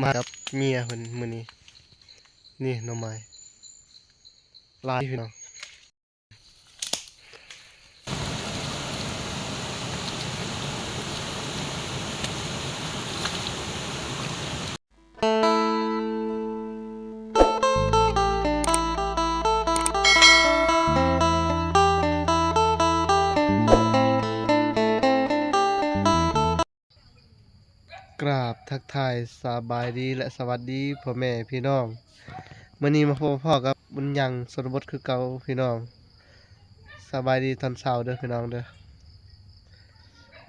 ມາກັບເມຍເພິ່ນມື້ນີ້. ນີ້ໜໍ່ໄມ້ຫຼາຍພີ່ນ້ອງ. ກາບທັກທາຍສະບາຍດີ ແລະ ສະຫວັດດີພໍ່ແມ່ພີ່ນ້ອງ. ມື້ນີ້ມາພົບມາພໍ້ກັບບຸນຍັງຊົນນະບົດຄືເກົ່າພີ່ນ້ອງ. ສະບາຍດີຕອນເຊົ້າເດີພີ່ນ້ອງເດີ.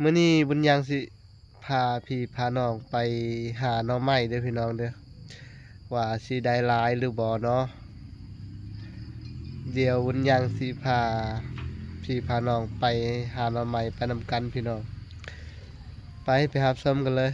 ມື້ນີ້ບຸນຍັງຊິພາພີ່ພານ້ອງໄປຫາໜໍ່ໄມ້ເດີພີ່ນ້ອງເດີ. ວ່າຊິໄດ້ຫຼາຍຫຼືບໍ່ເນາະ. ດຽວບຸນຍັງຊິພາພີ່ພານ້ອງໄປຫາໜໍ່ໄມ້ໄປນຳກັນພີ່ນ້ອງ. ໄປ ໄປຮັບຊົມກັນເລີຍ.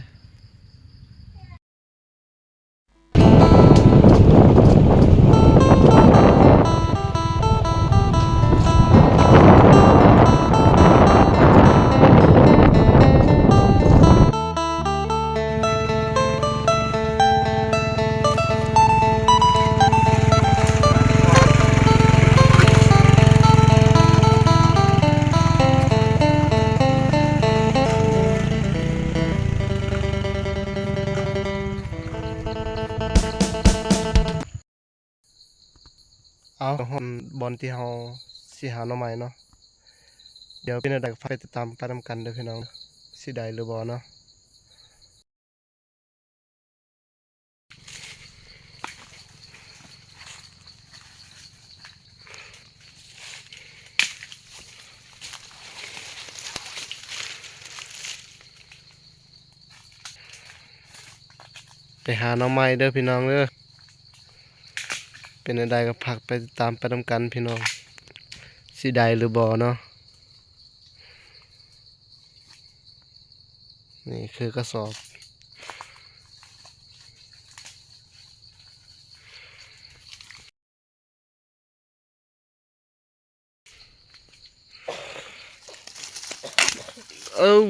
ເອົາ ຮອດບ່ອນທີ່ເຮົາຊິຫາໜໍ່ໄມ້ເນາະ. ດຽວເປັນແນວໃດກໍຝາກໄປຕິດຕາມໄປນຳກັນເດີພີ່ນ້ອງ ຊິໄດ້ຫຼືບໍ່ເນາະ. ໄປຫາໜໍ່ໄມ້ເດີພີ່ນ້ອງເດີ. ເປັນແນວໃດກໍຝາກໄປຕິດຕາມໄປນຳກັນພີ່ນ້ອງ ຊິໄດ້ຫຼືບໍ່ເນາະ. ນີ້ຄືກະສອບ. ເອົາ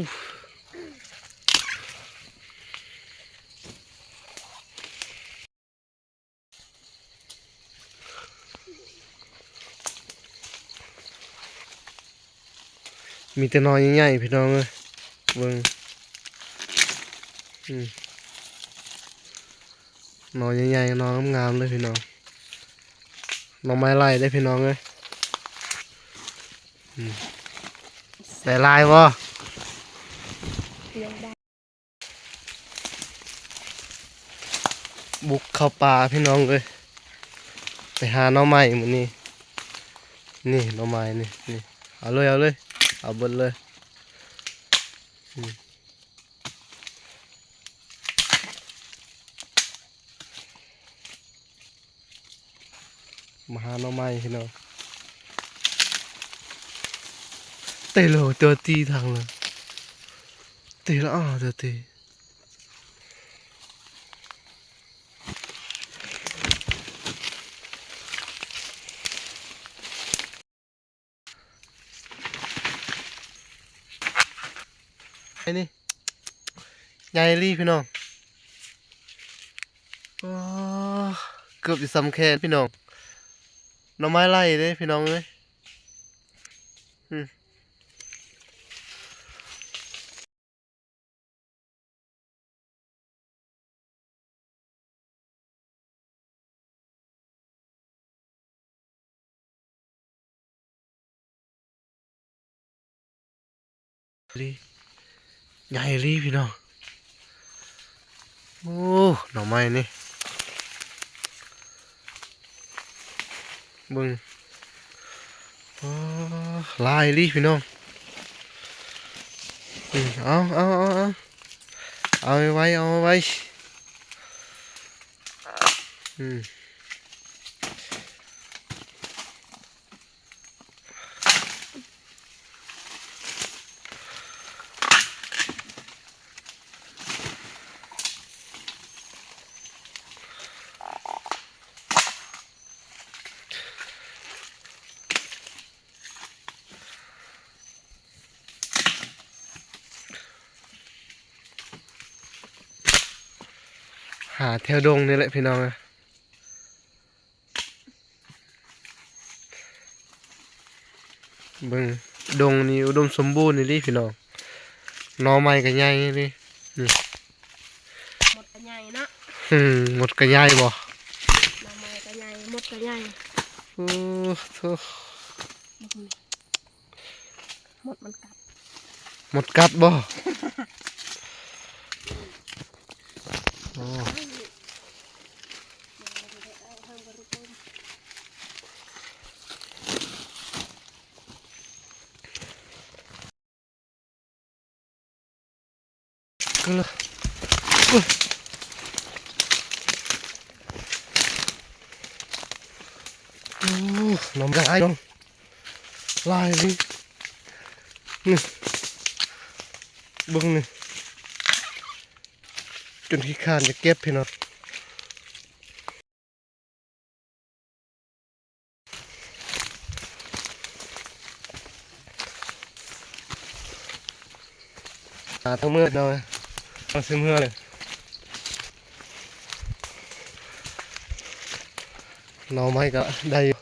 ມີແຕ່ໜໍ່ໃຫຍ່ໆ ພີ່ນ້ອງເອີຍ ເບິ່ງ ອືມ ໜໍ່ໃຫຍ່ໆ ໜໍ່ງາມໆ ເລີຍພີ່ນ້ອງ. ໜໍ່ໄມ້ໄລ່ເດ້ພີ່ນ້ອງເອີຍ ອືມ ໄດ້ຫຼາຍບໍ່? ບຸກເຂົ້າປ່າພີ່ນ້ອງເອີຍ ໄປຫາໜໍ່ໄມ້ມື້ນີ້. ນີ້ໜໍ່ໄມ້ນີ້ ນີ້ ເອົາເລີຍ ເອົາເລີຍ ເອົາເບິດເລີຍ ອືມ. ມາຫາໜໍ່ໄມ້ພີ່ນ້ອງ. ເຕໂລ ຕົວຕີທາງນັ້ນ ເຕລະ ອ້າ ຕົວຕີ. ໄອ້ນີ້ ໃຫຍ່ອີ່ຫຼີພີ່ນ້ອງ. ໂອ້ ເກືອບຊິສ່ຳແຂນພີ່ນ້ອງ. ໜໍ່ໄມ້ໄລ່ເດ້ພີ່ນ້ອງເອີຍ ອືມ. ໃຫຍ່ອີ່ຫຼີພີ່ນ້ອງ. ໂອ້ ໜໍ່ໄມ້ນີ້ ເບິ່ງ ໂອ້ ຫຼາຍອີ່ຫຼີພີ່ນ້ອງ. ອືມ ເອົາ ເອົາ ເອົາ ເອົາ ເອົາໄວ້ ເອົາໄວ້ ອືມ. ໃ ຫາແຖວດົງນີ້ແຫຼະພີ່ນ້ອງເອີຍ. ເບິ່ງ ດົງນີ້ອຸດົມສົມບູນອີ່ຫຼີພີ່ນ້ອງ. ໜໍ່ໄມ້ກໍໃຫຍ່ອີ່ຫຼີນີ້. ມົດກໍໃຫຍ່ເນາະ. ຫືມ ມົດກໍໃຫຍ່ບໍ່? ໜໍ່ໄມ້ກໍໃຫຍ່ ມົດກໍໃຫຍ່. ໂອ້ ໂທ້. ມົດມັນກັດ ມົດກັດບໍ່? ໂອ້ ກະລະ ໂອ້ ໜໍ່ໄມ້ຫຼາຍ ຫຼາຍອີ່ຫຼີນີ້. ເບິ່ງນີ້ ຈົນຂີ້ຄ້ານຈະເກັບພີ່ນ້ອງ. ຫາທາງເມືອເນາະ ເອົາຊິເມືອເລີຍ. ໜໍ່ໄມ້ກໍໄດ້ຢູ່.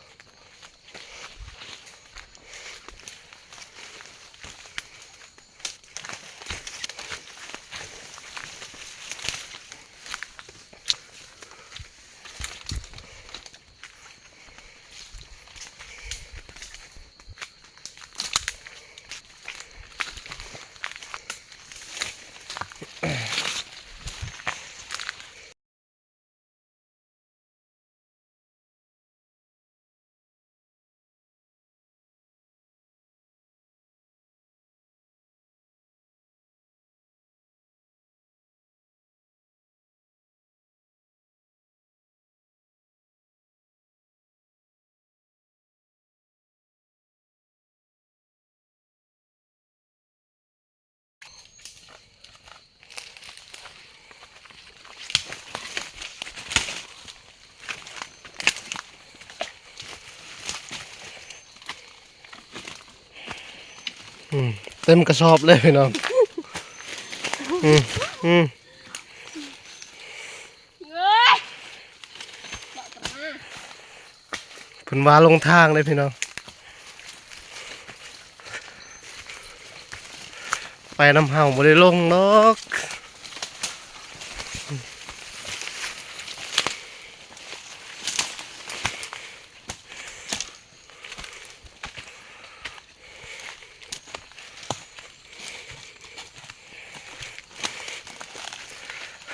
ອືມ ເຕັມກະສອບເລີຍພີ່ນ້ອງ. ອືມ ອືມ. ເພິ່ນວ່າລົງທາງເດ້ພີ່ນ້ອງ ໄປນຳເຮົາບໍ່ໄດ້ລົງດອກ.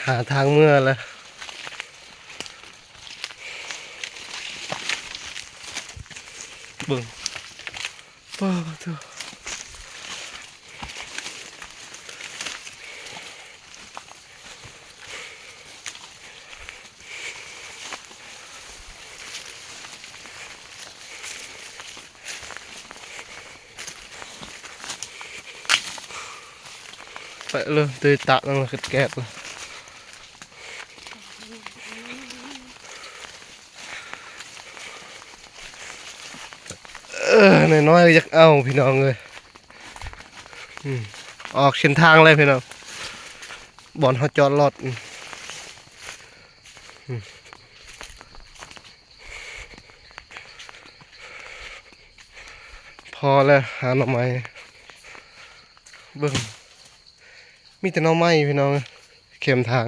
ຫາທາງເມືອລະ ເບິ່ງ ປາໂທ້. ໄປເລີຍ ເຕີຍຕະນັ້ນລະ ແກດໆລະ. ເອີ ນ້ອຍໆ ຢາກເອົາພີ່ນ້ອງເອີຍ. ອືມ ອອກເສັ້ນທາງເລີຍພີ່ນ້ອງ ບ່ອນເຮົາຈອດລົດ. ອືມ ພໍແລ້ວ ຫາໜໍ່ໄມ້ ເບິ່ງ ມີແຕ່ໜໍ່ໄມ້ພີ່ນ້ອງ ເຂມທາງ.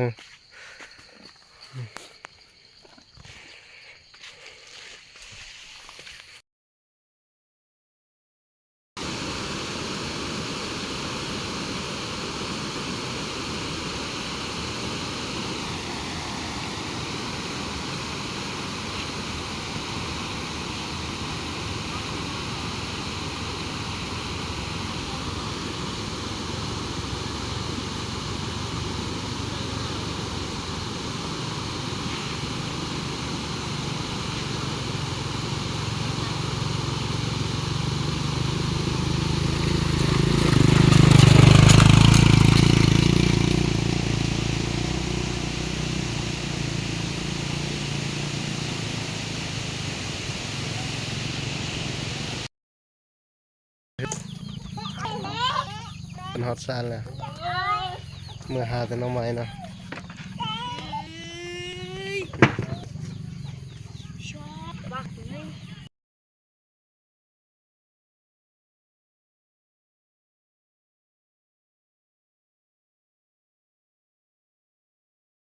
ເພິ່ນຮອດຊານແລ້ວ ເມືອຫາແຕ່ໜໍ່ໄມ້ເນາະ.